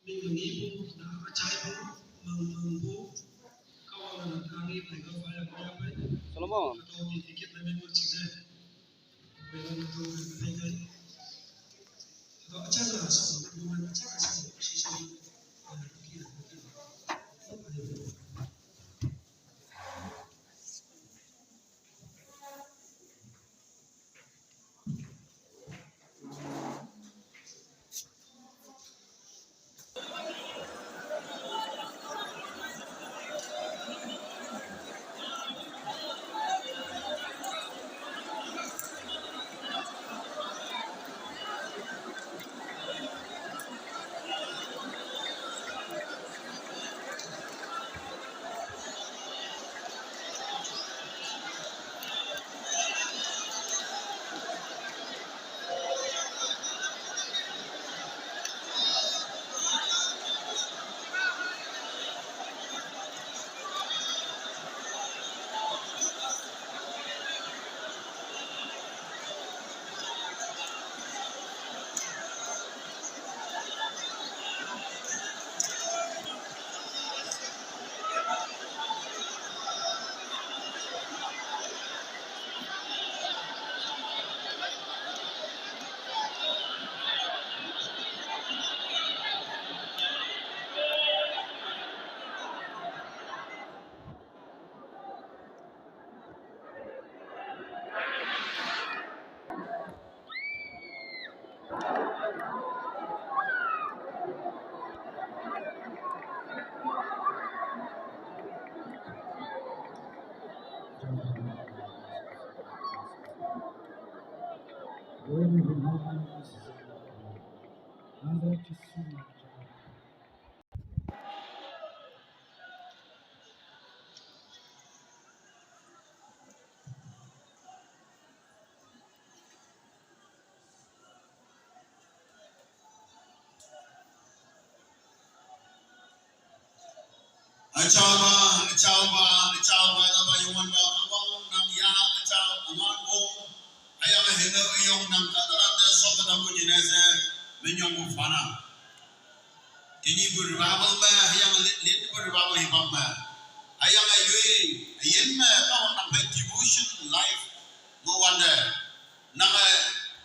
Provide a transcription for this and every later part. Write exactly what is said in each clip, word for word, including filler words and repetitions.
Ming mengibu, na achai bu, meng meng bu, kau na na tangi, mereka bayar bayar bai. Solomon. Atau di tiket na meng meng cina. Bayar na tu mereka. Atau achai na so, bukan achai na so, sisi. Achaba, achaba, achaba, na ba yung wan ba, kabang nang ya, achaba, aman mo, ayang hina yung nang kataran na so kadang ko jinese, minyong ko fana. Kini bu revival me, ayang lit, lit bu revival hibang me. Ayang ayui, ayen me, kawang nang pe devotion life, mo wonder. Nang, eh,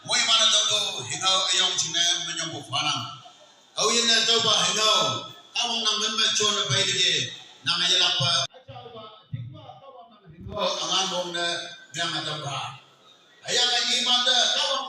woi mana dong ko, hingau ayong chinga, menyong ko fanang. Kau yin ne tau ba hingau, kawang nang men me chon bai de, nang aye lap ba. Kau angan bong ne, biang atau ba. Ayang aye iman de, kawang